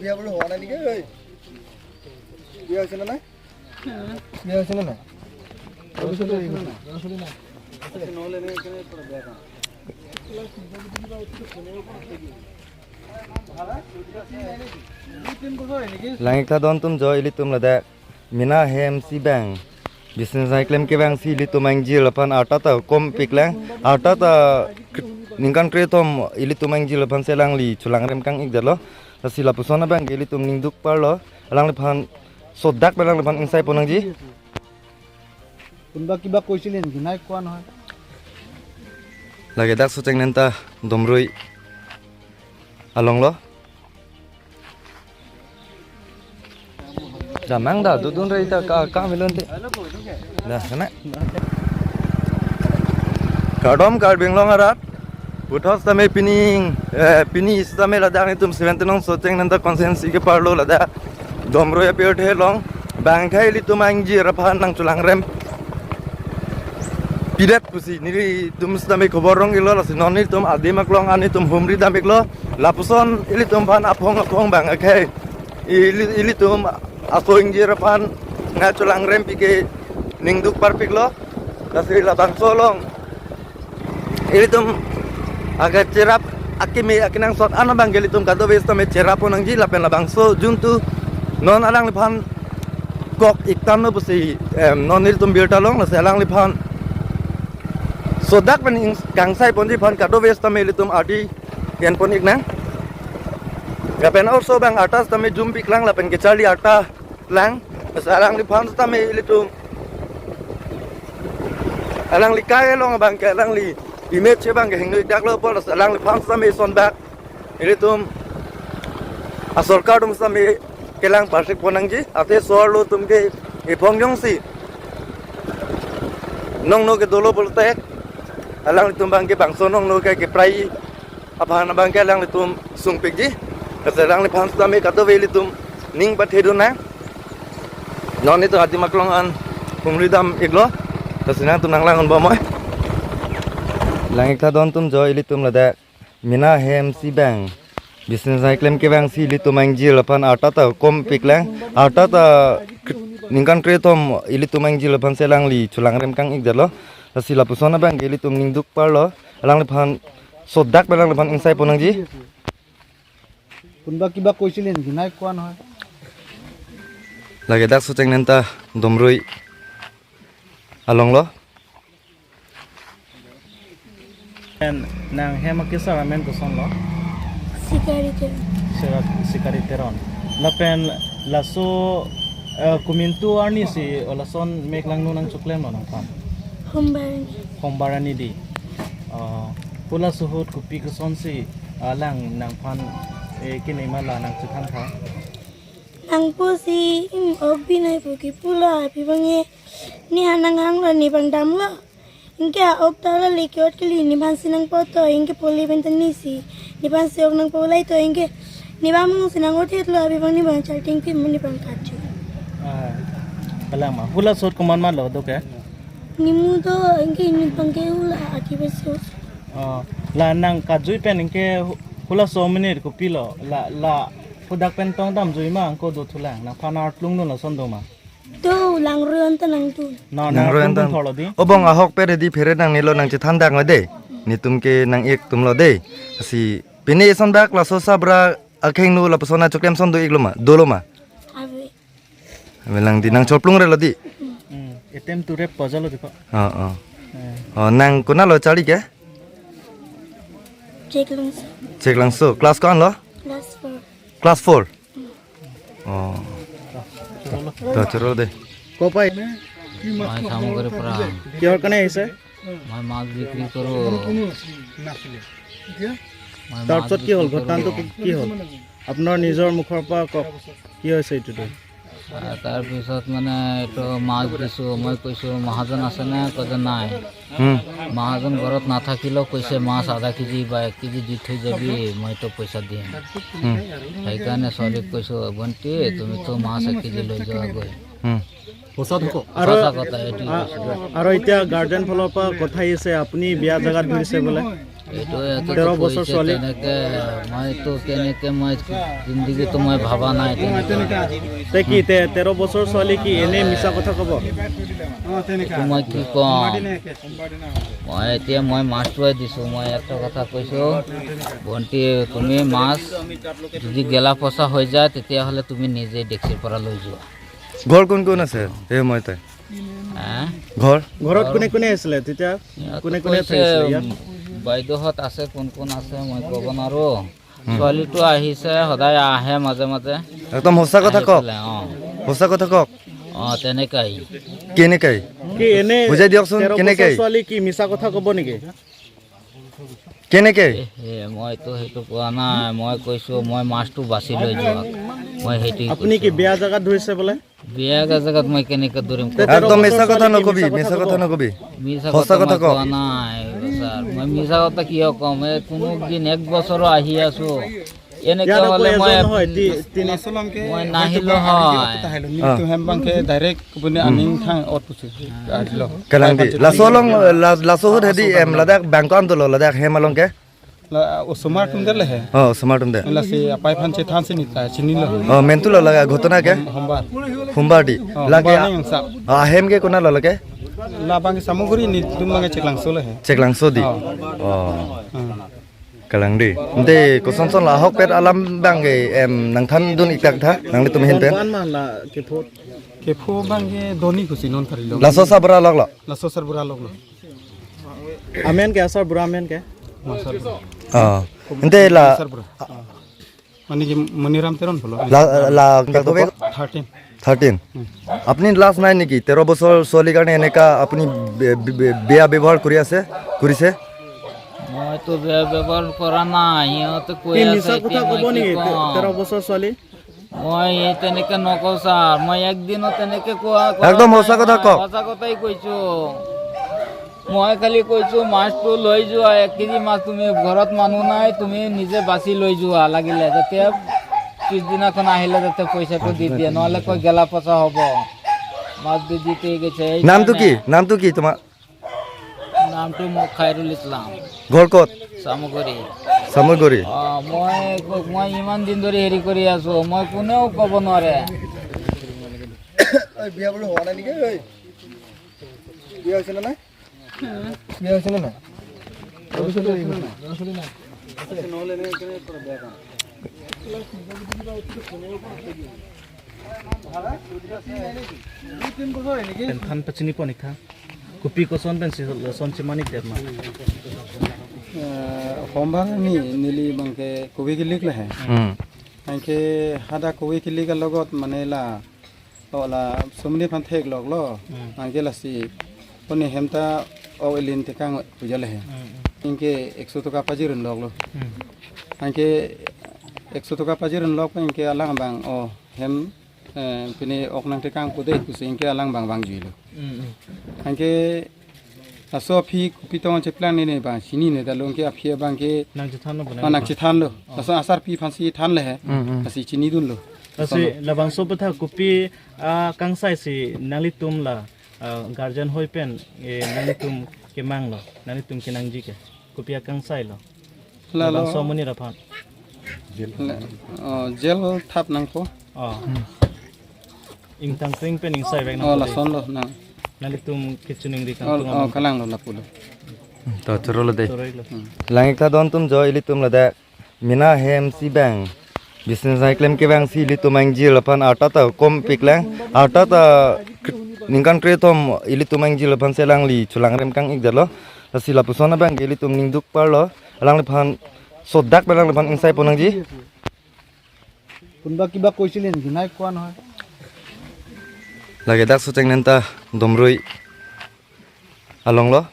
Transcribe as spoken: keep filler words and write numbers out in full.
বিয়া বোলে হোৱা নাই নেকি? এই, বিয়া হৈছে নে নাই? বিয়া হৈছে নে নাই? Lang ik ta don atum jo, ilitum ladak mena hem si bang business nangklem kevang si ilitum angjir aphan arta ta kom piklang, arta ta ningkan kre-throk ilitum angjir aphan si alangli cholangrem kang-ikdetlo. Lasi lapuson abang ke ilitum ningduk parlo, alangliphan sodak pen alangliphan ingsai pon nangji. কোনোবা কিবা কৈছিলে নেকি? নাই কোৱা নহয়। Lake dak Socheng Nenta Domrui along lo. Damang da dudun rei ta ka ka melon te. Dah, sana. Kardom Karbi Anglong arat. Puthot sitame pining, eh, pini sitame ladak netum seventeen nong Socheng Nenta constituency ke parlo ladak Domrui apirthe along bang akhei ilitum angjir aphan nangcholangrem pidet pusi nelitum sitame khobor rong-iklo, lasi non nelitum adim aklong an nelitum humri dam-iklo. Lapuson ilitum aphan aphong aphong bang akhei ili-, ilitum aso ingjir aphan nangcholangrem pi ke ningduk parpiklo. Lasi labangso along ilitum aga cherap akimi akenangsot an abang ke ilitum kadokave sitame cherap pon nangji lapen labangso juntu non alangliphan kok-ik tanglo pusi, em, non ilitum birta long, lasi alangliphan sodak pen ing-, kangsai ponji aphan kadokave sitame ilitum ardi ken pon-ik nang. Lapen arso bang arta sitame jum piklang lapen kecharli arta lang, lasi alangliphan sitame ilitum, alangli kai along abang ke alangli image abang ke hingno-ik daklo apot, lasi alangliphan sitame ison bak ilitum asorkar atum sitame kelang parsik pon nangji, athe so-arlo atum ke ephong jongsi nongno ke dolo pulote alanglitum abang ke bangso nongno ke keprai aphan abang ke alanglitum sungpikji. Lasi alangliphan sitame kadokave ilitum ning pathedun nang. Non nelitum adim aklong an humri dam-iklo. Lasi nangtum nanglang-un bomnoi. Lang ik ta don atum jo, ilitum ladak mena hem si bang business nangklem kevang si ilitum angjir aphan arta ta kom piklang, arta ta ningkan kre-throk ilitum angjir aphan si alangli cholangrem kang-ikdetlo. Lasi lapuson abang ke ilitum ningduk parlo, alangliphan sodak pen alangliphan ingsai pon nangji. কোনোবা কিবা কৈছিলে নেকি? নাই কোৱা নহয়। Lake dak Socheng Nenta Domrui along lo. Nang hem akesar amen kosonlo? Sikari Teron. Sira-, Sikari Teron. Lapen laso, eh, komantu arni si, o lason mek langno nangchoklemlo nangphan? Hombar arni. Hombar arni di. Oh, halaso ahut kopi kosonsi alang nangphan, eh, kinema la nangchethan tha? Nangpo si, im, ok binai pu kipulo, aphi bang e. Ne ha nanghanglo, ne bang damlo. Anke a-ok ta la le ke-ot kali, nephan si nangpo to, anke poli pen ta ne si nephan si ok nangpo lai to, anke ne bang mung si nang-othetlo, aphi bang ne bang charting pi, ne bang kaju. Ah, kalang ma. Halaso ahut komat matlo do ke? Nimu do, anke ne bang ke hula aki besi. Oh, la nang kajui pen anke hu-, halaso amonit kopilo? La, la hadak pen tong damjui ma, anke do thulang, nangphan artlung no lason do ma? Do, langrui anta nangdun. Na, na, Langrui anta. Thorlo di. O bong, ahok pere di phere nangnelo, nangchethan daklo de. Netum ke nang-ik atumlo de. Lasi pini ison bak laso sabra akheng nu lapuson achoklem ason do-iklo ma, dolo ma? Ave. Ave lang di, nang choplung relo di. Hmm, attempt to rape puzzle lo di ko. Oh, oh. Eh. Oh, nang konatlo charli ke? Cheklangso. Cheklangso. Class ko-an lo? Class four. Class four. Oh. To choro de. Kopai. মই চামগুৰি পৰা। কিহৰ কাৰণে আহিছে? মই মাছ বিক্ৰী কৰোঁ। মই মাছ তাৰপিছত কি হ'ল? বিক্ৰী ঘটনাটো কৰোঁ। কি, কি হ'ল? আপোনাৰ নিজৰ মুখৰ পৰা কওক, কি হৈছে এইটোতো? আহ, তাৰপিছত মানে এইটো মাছ দিছোঁ, মই কৈছোঁ, "মহাজন আছেনে?" কৈছে, "নাই।" হুম। মহাজন ঘৰত নাথাকিলেও কৈছে, "মাছ আধা কেজি বা এক কেজি দি থৈ যাবি, মইতো পইচা দিম।" হুম। সেইকাৰণে ছোৱালীক কৈছোঁ, "ভণ্টি, তুমিতো মাছ এক কেজি লৈ যোৱাগৈ।" হুম। সঁচা থাকক। আৰু, সঁচা কথা, এইটোৱে আ-, কৈছোঁ। আৰু এতিয়া গাৰ্জেন ফালৰ পৰা কথা আহিছে, আপুনি বেয়া জেগাত ধৰিছে বোলে। এইটো, এইটো তেৰ বছৰ কৈছে ছোৱালী। তেনেকে, মইতো কেনেকে মই জিন্দেগীটো মই ভাবা নাই তেনেকে। তে কি তে-, তেৰ বছৰ ছোৱালী কি এনে মিছা কথা ক'ব? এইটো মই কি ক'ম? মই এতিয়া মই মাছটোৱে দিছো, মই একটা কথা কৈছো, ভণ্টি, তুমি মাছ যদি গেলা পচা হৈ যায়, তেতিয়াহ'লে তুমি নিজে ডেক্সিৰ পৰা লৈ যোৱা। ঘৰ কোন কোন আছে সেই সময়তে? হা? ঘৰ? ঘৰত কোনে কোনে আছিলে তেতিয়া? ইয়াত কোনে কোনে কৈছে, থাকিছিলে ইয়াত? বাইদেউহঁত আছে, কোন কোন আছে মই ক'ব নোৱাৰো। হুম। ছোৱালীটো আহিছে, সদায় আহে মাজে মাজে। একদম সঁচা কথা আহি কওক। পেলাই, অ। সঁচা কথা কওক। অ, তেনেকাই। কেনেকাই? কি এনে বুজাই দিয়কচোন, তেৰ বছৰ কেনেকাই? ছোৱালী কি মিছা কথা ক'ব নেকি? কেনেকে? এ, এ, মইতো সেইটো কোৱা নাই। মই কৈছো, মই মাছটো বাচি লৈ যোৱাক। মই সেইটো আপুনি কি কৈছো। বেয়া জেগাত ধৰিছে বোলে? বেয়া জেগাত মই কেনেকে ধৰিম? তে তেৰ একদম বছৰ মিছা কথা ছোৱালী কি নকবি, মিছা কথা মিছা কথা ক'ব? নকবি। মিছা সঁচা কথা কথা মই কওক। কোৱা নাই, ছাৰ। মই মিছা কথা কিয় ক'ম? এই কোনো দিন এক বছৰো আহি আছো। এনেকে ইয়াত আকৌ হ'লে এজন মই নহয়, তি-, তিনি মই নাহিলো হয়। Nitu hem bangke direct kubuni aning thang ot pusi. Ajlo. Kalang di. Laso along, la-, laso ahut hedi em ladak bangko an dolo ladak hem along ke? La, osomar atum dele he. Oh, osomar atum de. Lasi apai aphan chethan si nita chinilo. Oh, mentu lo laga ghotona ke? Hombar. Hombar di. Oh, lagi hombar a-, nang sa. Ah, hem ke kona lo lagi? La bangke Samaguri, netum bangke Cheklangso le he. Cheklangso di. Oh. Oh. Hmm. Kalang di. Ante kosonson la ahokpet alam bangke em nangthandun ik tha, nanglitum ahin pen. Don ko-an ma la kepho? Kepho bangke doni kusi non tharilo. Laso sarbura lok lo. Laso sarbura lok lo. Amen ke, asarbura amen ke? Masar. Ah. Ante la sarbura. Mane ki Moniram Teron pulo. La, la, thirteen. Thirteen. Hmm. আপুনি লাজ নাই নেকি? তেৰ বছৰ ছোৱালীৰ কাৰণে এনেকা আপুনি বে-, বে-, বে-, বেয়া ব্যৱহাৰ কৰি আছে, কৰিছে? মইতো বেয়া ব্যৱহাৰ কৰা নাই, সিহঁতে কৈ কি আছে মিছা কথা এতিয়া মই ক'ব কি নেকি? তে-, ক'ম? তেৰ বছৰ ছোৱালী? মই এই তেনেকে নকওঁ ছাৰ, মই একদিনো তেনেকে কোৱা, কোৱা একদম নাই। সঁচা কথা মই কওক। সঁচা কথাই কৈছো। মই খালি কৈছো, মাছটো লৈ যোৱা, এক কেজি মাছ তুমি ঘৰত মানুহ নাই, তুমি নিজে বাচি লৈ যোৱা লাগিলে, যাতে পিছদিনাখন আহিলে যাতে পইচাটো দি দিয়ে, নহ'লে কৈ গেলা পচা হ'ব। মাছ দি দি থৈ গৈছে। এই নামটো কাৰণে। কি? নামটো কি তোমাৰ? নামটো মোৰ খাইৰুল ইছলাম। ঘৰ ক'ত? চামগুৰি। চামগুৰি। অ, মই ক-, মই ইমান দিন ধৰি হেৰি কৰি আছো, মই কোনেও ক'ব নোৱাৰে। ঐ, বিয়া বোলো হোৱা নাই নেকি? ঐ, বিয়া হৈছে নে নাই? বিয়া হৈছে নে নাই? Pen than pachini pon ik tha. Kopi koson pensi lason chemani det ma? Eh, hombar ni neli bangke kove kelik le he. Hmm. Anke hadak kove kelik alogot mane la, o la sumni aphan theklok lo. Hmm. Anke lasi poni hem ta o elin tekang puja le he. Hmm, hmm. Anke ekso toka pajirun lok lo. Hmm. Anke ekso toka pajirun lok anke alang bang o hem, eh, pini ok nangtekang pu de pusi anke alang bang vangjuilo. Mm, mm. Anke laso aphi kopi tong cheplang ne ne bang chinine, ta lo anke aphi bangke nangchethanlo, ah, nangchethanlo. Oh. Laso asarpi aphansi than le he. Mm, mm. Lasi chinidunlo. Lasi lason labangso aphuthak kopi, ah, kangsai si nanglitum la, ah, guardian hoi pen, eh, nanglitum kemanglo, nanglitum kenangji ke? Kopi akangsai lo? Lalo. Labangso amonit aphan. La, oh, jail thap nangpo. Oh. Hmm. Ingtang kring pen ingsai vek nangpo. Oh, lason lo nang. Nanglitum kechiningri kangtung, oh, amang. Kalang lo lapu lo. To choro lo de. Choro lo. Hmm. Lang ik tha don atum jo, ilitum ladak mena hem si bang business nai klem ke bang si ilitum angjir aphan arta ta kom piklang, arta ta ningkan krethrok ilitum angjir aphan si alangli chulang rem kang ik det lo. Lasi lapuson abang ilitum ningduk parlo, alangliphan sodak alangliphan ingsai pon nangji. কোনোবা কিবা কৈছিলে নেকি? নাই কোৱা নহয়। Lake dak Socheng Nenta Domrui along lo.